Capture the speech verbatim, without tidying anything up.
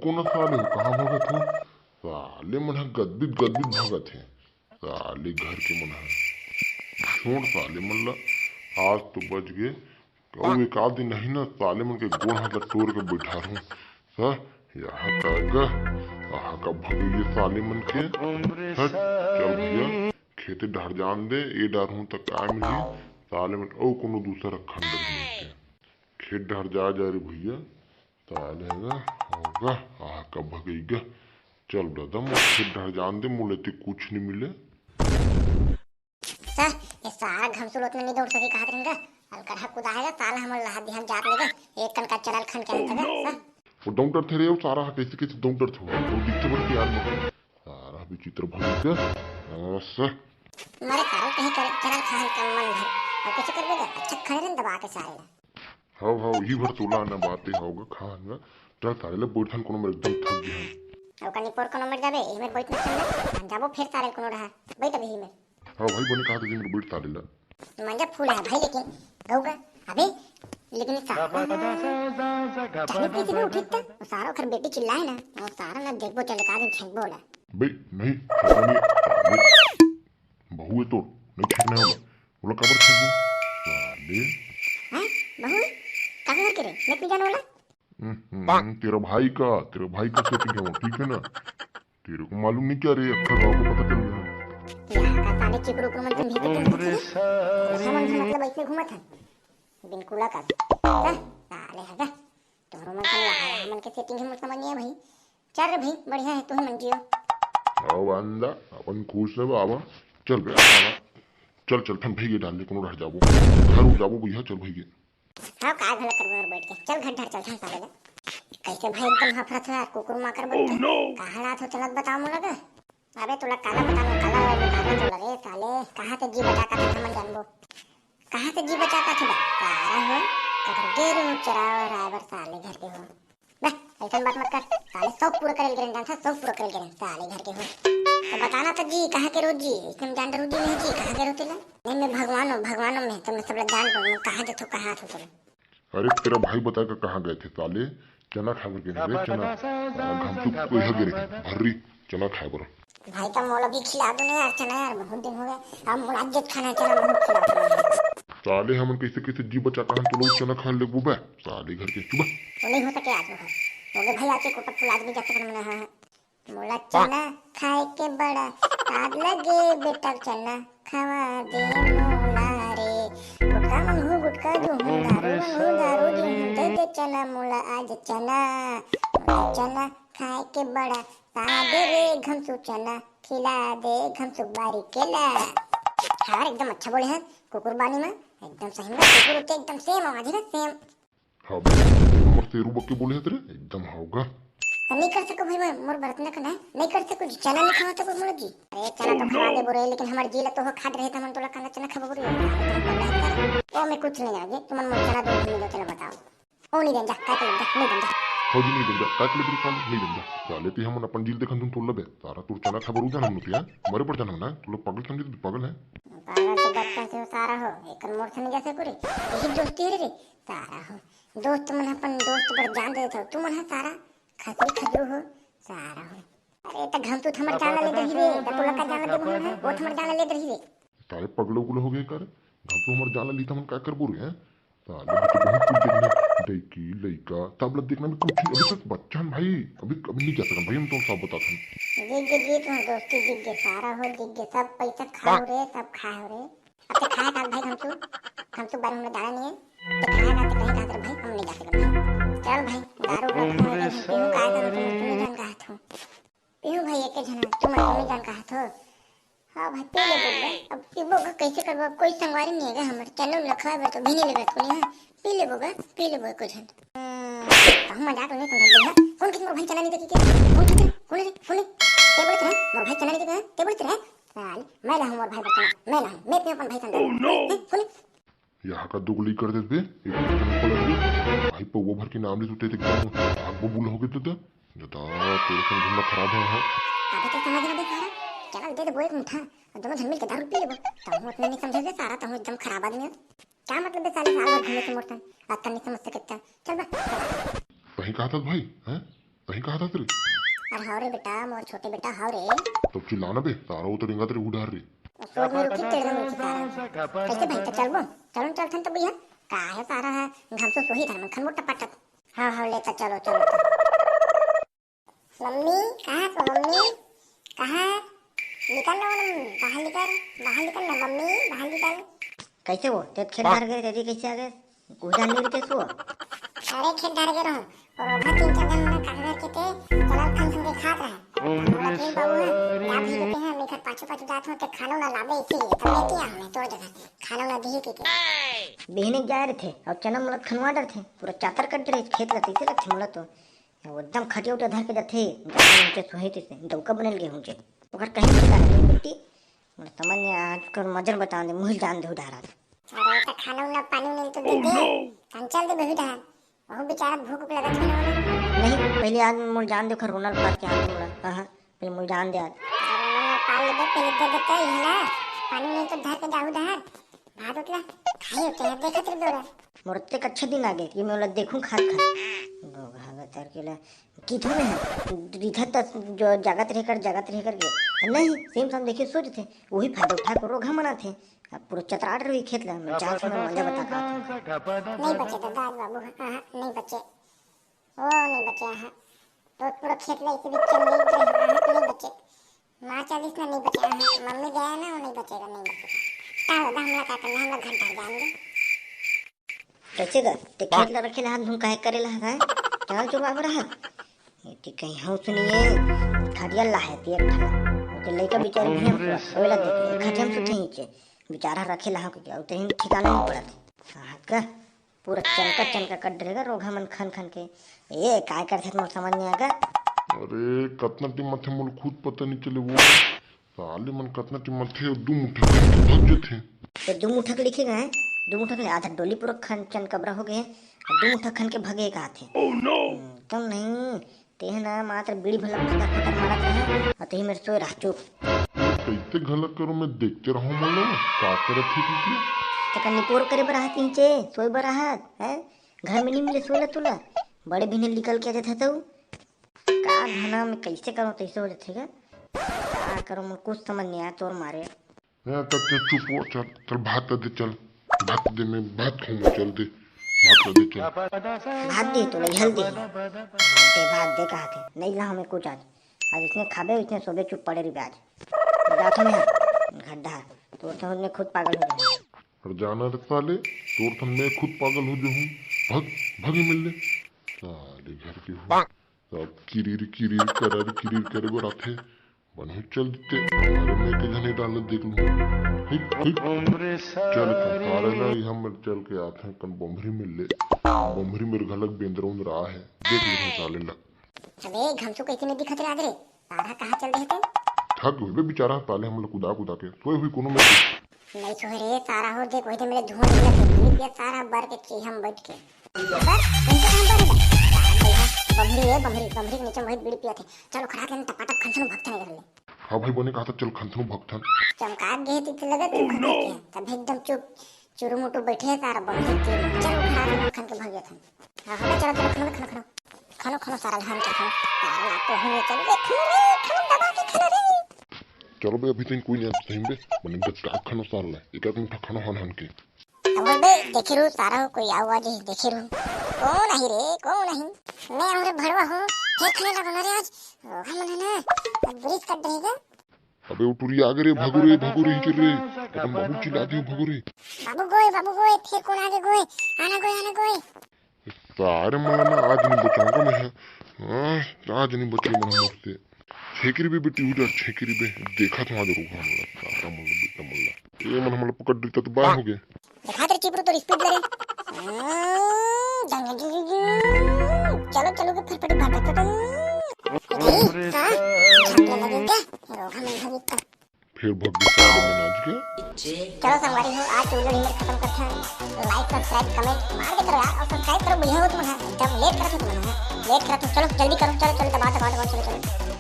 कोन साले हो, कहाँ भगत हो? साले मन ह गदबित गदबित भगत हे। साले घर के मन ह। छोड़ साले मन ला, आज तो बच गे। अउ एक आध दिन नहीं ना, साले मन के गोड़ हाथ ला टोर के बैठा रहूं। सा, यहाँ का गा, यहाँ का भगइया साले मन के। हट, चल भैया, खेते डहर जान दे, ए डहर हूं त का मिलही? साले मन अउ कोनो दूसर अखंड मिलथे। खेत डहर जा, जा रे भैया, साले गा, होगा, आहा का भगइगा। चल दादा, मोर खेत डहर जान दे, मोला एती कुछ नहीं मिले। सर, ये सारा घमसू ल ओतना नहीं दौड़ सके कहत रहेन गा। अलकरहा कुदा हे गा, साला हमर लहा दिहन जात ले गा। एक कन का चरल खन के आत गा, सर। वो दौड़ डरथे रे, वो सारा ह कैसे कैसे दौड़ डरथे, वो दिखथे बड़ के यार मोर। सारा विचित्र भगइगा। हाँ, सर। मारे सारा कहीं करे, चरल खाहन कम मन भर। अब कैसे करबे गा? अच्छा खड़े रहन दबा के सारे ला। हव, हव, इही भर तोला ना बाते हव गा, खा हन गा। चल साले ले बैठन कोनो मेर एकदम थक गे हन। अउ कनी पोर कोनो मेर जाबे, इही मेर बैठ ना चल ना। हम जाबो फेर साले कोनो रहा। बैठ अभी इही मेर। हव भाई, बने कहा था कि मेर बैठ साले ला। मंजा फूल है भाई, लेकिन गऊ गा। अबे, लेकिन सारा ना, चाहे किसी भी उठित त, वो सारा ओखर बेटी चिल्लाए ना, वो सारा ना देखबो चले का दिन छेंकबो ला। बे, नहीं, छेंकबो नहीं, बहू है तो, नहीं छेंकने वाला। ओला काबर छेंकबो? साले। हैं? बहू? का घर के रे? मैं पी जाने वाला? हम्म, हम्म, तेरा भाई का, तेरा भाई का सेटिंग है वो, ठीक है ना? तेरे को मालूम नहीं क्या रे, अच्छा गाँव को पता चल गया। यहाँ का साले चिकरू उकरू मन तुम भी तो तुम कुछ नहीं। हम उनसे मतलब ऐसे घूमत हैं। बिनकुला का। चल, साले है का? तोहरो मन समझ आया, हमन के सेटिंग ही मोर समझ नहीं है भाई। चल रे भाई, बढ़िया है, तू ही मन जियो। आओ बंदा, अपन खुश है बाबा। चल बे, आवा। चल, चल, थन भैया डाल ले, कोनो रह जाबो। घर उठ जाबो भैया, चल भैया। हाँ, का घलक करबो और बैठ के। चल, घर ढार चल, थन साले ले। कैसे भाई एकदम हफरत हो यार, कुकुर माकर बन के। कहाँ लात हो, चलत बताओ मोला गा। अबे तोला काला बताओ, काला बताओ तोला रे साले। कहाँ से जी बचा का था, हमन जानबो। कहाँ से जी बचा का था बे? सारा हो, कबर गेरू चराव रायबर साले घर के हो। बे, ऐसन बात मत कर। साले शौक पूरा करेल गिरन जानथा, शौक पूरा करेल गिरन, साले घर के हो। तो बताना तो जी, कहाँ के रोज जी? ऐसन जान रोज जी नहीं जी, कहाँ के रोते ला? नहीं, मैं भगवान हूँ, भगवान हूँ मैं, तो मैं सब लोग जान पाऊँ, मैं कहाँ जाथो, कहाँ आथो सब। अरे, तेरा भाई बता के कहाँ गए थे साले? चना खा के गए थे, चना। साला घमचू को यहाँ गिरे, भर्री, चना खाए बर। भाई का मोला भी खिला दो ना यार, चना यार, बहुत दिन हो गए। अब मोला आज खाना है चना, बहुत खिला दो यार। साले हमन कैसे कैसे जी बचा कहाँ तो लोग चना खा लेबो बे, साले घर के चुबा। वो नहीं हो सके आज वो। हो गए भाई, आज के कोटा फुला आदमी जाते करना है। मोला चना खाए के बड़ा स्वाद लगे बेटा, चना खवा दे मोला रे। गुटखा मंगू गुटखा दूँ, दारू मंगू दारू दूँ, दे दे चना मोला आज चना। मोला चना खाए के बड़ा स्वाद रे घमसू, चना खिला दे घमसू बारी केला। हाँ, एकदम अच्छा बोले हैं कुकुर बानी में, एकदम सही में कुकुर होते एकदम सेम आवाज है ना, सेम। हाँ भाई, हमर शेरू बक के बोले हत रे, एकदम हाव गा। तो नहीं कर सको भाई, मैं मोर बरतना का ना, नहीं कर सको जी, चना नहीं खावा सको मोर जी। अरे चना तो खवा दे बोरे, लेकिन हमर जी ला तो हो खात रहे, त हमन तोला काला चना खाबो बोरे। ओ मैं कुछ नहीं आगे, तुमन मोर चना दो नहीं दो, चला बताओ। ओ नहीं देंजा, काट ले जा, नहीं देंजा। हो जी नहीं देंजा, काट ले बिल्कुल नहीं देंजा। साले ती हमन अपन जी ल देखन तुम तोड़ लबे, सारा तोर चना खाबो रुझान हम लोग यार, मरे पड़ जाना ना, तू लोग पागल समझे तो पागल है। पागल तो बच्चा से सारा हो, एक मोर से नहीं जैसे पूरे, यही दोस्ती है रे। सारा हो। दोस्त मन अपन दोस्त बर जान दे देथव। तुमन ह सारा खसरी खजरू हो, सारा हो। अरे त घमतू त हमर जान ला ले डरही रे, त तोला का जान ला देबो हमन ह? वो त हमर जान ला ले डरही रे। साले पगलो उगलो हो गए कर? घमतू हमर जान ला ली त हमन का करबो रे, हैं? साले भी तो बहुत कुछ देखना, लड़की, लड़का, सब ला देखना में कुछ नहीं, अभी तक बच्चा हन भाई, अभी, अभी नहीं जा सकन भाई, हम तो सब बता थन। जीत गे, जीत गे, दोस्ती जीत गे, सारा हो जीत गे, सब पैसा खाओ रे, सब खाओ रे। अब ते खाए काल भाई घमचू, घमचू बारे हमला जाना नहीं है। ते खाए काल ते कहीं कहा भाई हम नहीं जा सकते। चल भाई, दारू उरू हम नहीं पीहूं, काय करूं तुम, तुम ही जान कहा थो। पीहूं भाई एक झन, तुम तुम ही जान कहा थो। हाँ भाई पी ले बोल। अब पीबो का कैसे करबो, कोई संगवारी नहीं है हमर, चलो लखवा बर तो भी नहीं लेबे तू नहीं है। पी ले बोगा, पी ले बोगा कुछ। हम्म, कहूं मजाक नहीं समझ लिया। कौन किस मोर भाई चना नहीं देखी के? कौन किस? कौन है? कौन है? ते बोलत रहे, मोर भाई चना नहीं देखा? ते बोलत रहे? साल, मैं लाहूं मोर भाई बचना, मैं लाहूं, मैं अपने अपन भाई संग। Oh no! हैं? कौन? यहाँ का दुगली कर देते, एक दूसरे में पलट गए। भाई पौवा भर के नाम ले सुते थे, एकदम आग बबूला हो गए थे तो। जदा, तेरे संग घूमना खराब है, हाँ। अबे तो समझ ना बे सारा, चना दे दे वो एक मुठा, और दोनों जन मिल के दारू पी लेबो। तहूं उतना नहीं समझे बे सारा, तहूं एकदम खराब आदमी है। क्या मतलब है साले साल भर घूमे से मोर संग? आज तक नहीं समझ सकता। चल बे। सही कहा था भाई, हैं? तहीं कहा था तेरे? अरे हव रे बेटा, मोर छोटे बेटा हव रे। तब चिल्लाना बे, सारा वो तो रेंगत रे उधार रे। सोच में रुकी तेरे में रुकी सारा। कैसे भाई, तो चलबो? चलो चलथन तो भैया। का है सारा है, घमसो सोही था मन खन मोटा पाटत। हाँ, हाँ, लेता चलो, चलो, चलो। मम्मी, कहाँ तो मम्मी? कहाँ? निकल ना, बाहर निकल, बाहर निकल ना मम्मी, बाहर निकल। कैसे वो? तें खेत डहर गे, तें कैसे आ गे? कुछ जान नहीं रहिथे सो। अरे खेत डहर गे रहूं, और ओघा तीन चार झन मन काका घर के ते चलल खन खन के खात रहे। ओघा तीन बाबू है, या भी रहते हैं, मैं घर पाछू पाछू जात हूं, ते खानो ना लाबे इसीलिए, तब लेके आ हमें तोर जगह, खानो ना दिए के, के। बिहने के जाए रहिथे, और चना मोला खनवा डरथे, पूरा चातर कट रहे खेत ला, तैसे लगथे मोला तो। वो एकदम खटिया उटिया धर के जाथे, जाथे नीचे सोहे तैसे, डौका बनल गे ऊंचे। ओकर कहीं ठिकाना नहीं बेटी, मोला समझ नहीं आया, आज कर मजर बता दे, मुहिल जान दे उधार आज। अरे, तो खाना उना पानी उनी तो दे दे। हम चल दे बही डहर। बहुत बेचारा भूख उख लगत है ना। नहीं, पहले आज मोला जान दे, ओखर रोनल पार के आते मोला। हाँ, हाँ, पहले मोला जान दे आज। अरे, रोनल पार ले दे, पहले दे देते ही है ना। पानी उनी तो धर के जाहू डहर। भात उतला खाई होते हैं, देखत रह डोरा। मोर अतेक अच्छा दिन आ गे कि मैं ओला देखूं खात खात। गोगा बतर के ला, किधर में है? रिधत जो जागत रहे कर, जागत रहे करके। नहीं, सेम साम देखे सो जथे। वही फायदा उठा के रोघा मनाथे। अब पूरा चतराट रही खेत ला, मैं चार ठो मजा बता का। नहीं बचे दादा, आज बाबू, हाँ, हाँ, नहीं बचे। ओ, नहीं बचे, हाँ। तो पूरा खेत ला इसे भी चल नहीं रहे, हाँ, हाँ, नहीं बचे। माँ चालीस ना नहीं बचे, हाँ, हाँ, मम्मी गया ना, वो नहीं बचेगा, नहीं बचेगा। का होगा, हमला का करना, हमला घंटा जाएंगे। कैसे गा? ते खेत ला रखे ला हाथ धुन काहे करे ला है? चल चुरवा बड़ा है। ये ते कहीं हूँ सुनिए, खड़िया ला है ते एक ठा। वो ते लइका बेचारे भी हम सोए ला देते, खटिया में सुते नीचे। बेचारा रखे ला हो के क्या, उते ही ठिकाना नहीं पड़त। हाँ का? पूरा चनका चनका कट डरेगा, रोघा मन खन खन के। ए, काय करथे मोर समझ नहीं आगा। अरे, कतना टीम थे, मोला खुद पता नहीं चले वो। साले मन कतना टीम थे, दू मुठा खन के भग जथे। तो दू मुठा के लिखेगा है, दू मुठा के आधा डोली पूरा खन चन कबरा हो गए, दू मुठा खन के भगे का थे। Oh no! हम्म, तुम नहीं, तेह ना मात्र बीड़ी भला फकर फकर मारत रहे, और तेही मेरे सोए रह चुप। कैसे घलक करो, मैं देखते रहूं, मतलब, का करत ही की? ते का निपोर करे बर आहत नीचे, सोए बर आहत, हैं? घर में नहीं मिले सोला तोला, बड़े बिहने निकल के आ जाता तो। का घना में कैसे करो, तैसे हो जाते का? का करो, मैं कुछ समझ नहीं आया तोर मारे। मैं तक के चुप हो, चल, चल भात दे, चल। भात दे, मैं भात खाऊंगा, चल दे। भात दे, चल। भात दे तो नहीं, हल दे। भात दे, भात दे, कहा थे? नहीं ला हमें कुछ आज। आज इसने खाबे, इसने सोबे चुप पड़े रही आज। जाता मैं घर डहा। तो उसने खुद पागल हो जाए। और जाना रे साले, तोर तो मैं खुद पागल हो जाऊँ। भग, भग मिल ले। साले घर के हो। सब किरीर, किरीर, करर, किरीर करे बर आथे। बनहू चल देते। अरे मैं के जने डालत देख लूँ। Hit, hit. चल के सारे ना, हम चल के आथे, कन बम्भरी मिल ले। बम्भरी मेर घलक बेंदरा उंदरा है। देख लूँ साले ला। अबे घमसू कैसे नहीं दिखत रे आज रे? तारा कहाँ चल रहे थे? थक गए बे बेचारा, ताले हमला कुदा कुदा के। सोए हुई कोनो में। नहीं सोए रे, तारा हो देख, वही तो मेरे धुआं निकलत है। पी गया तारा बर के चीहम बैठ के। बर, इनके काम पर है। बम्हरी रे, बम्हरी, बम्हरी के नीचे में वही बीड़ी पिया थे। चलो खड़ा के टपाटप खनसनु भगथन इधर ले। हाँ भाई, बने कहा था, चल खनसनु भगथन। चमका गए थे, तो लगा तू खनसनु के। तब एकदम चुप। चुरुमुटु बैठे हे तारा बहुत तेज। चल उठा के खन के भाग जाथन। हाँ, हाँ, चलो, चलो, खनो, खनो, खनो। खनो, खनो, सारा लहान के खनो। तारा लाग तो हमें चल रे, खनो रे, खनो दबा के खनो रे। चलो बे, अभी तो कोई नहीं आता सही बे। मने बस का खनो सार ले। एक आध मुठा खनो हन हन के। अब बे, देखे रू, सारा हो कोई आवाज है, देखे रू। कौन आही रे, कौन आही? मैं हूँ रे भड़वा हूँ। हे खनो लगा ना रे आज। रोगा मन है ना। अब ब्रिज कट देगा। अबे ओ टुरी आगे रे, भागो रे, भागो रे, हिंचर रे। अपन बाबू चिल्ला दियो, भागो रे। बाबू गोय, बाबू गोय, फिर कौन आगे गोय? आना गोय, आना गोय। सारे मन ना आज नहीं बचाऊंगा मैं। हाँ, आज नहीं बचे मन हमसे। छेकरी बे बेटी उधर, छेकरी बे। देखा तो आज रोगा हमला, सारा मन बेटा मन। ये मन हमला पकड़ देता तो बाय हो गए। देखा तेरे चिपरू तो स्पीड ले रे। हम्म, जंग, जंग, जंग, जंग। चलो, चलो के फटफटी भाग, फटफटी। नहीं, हाँ? झपले लगे क्या? रोगा मैं भागी तो। फिर भग गई साले में नाच के। चलो संगवारी हो, आज के video हिंगर खत्म करते हैं। Like, subscribe, comment मार के करो यार, और subscribe करो, भैया हो तुम है, एकदम late करत हो तुम है, late करत हो, चलो जल्दी करो, चलो, चलो, दबा, दबा, दबा, चलो, चलो।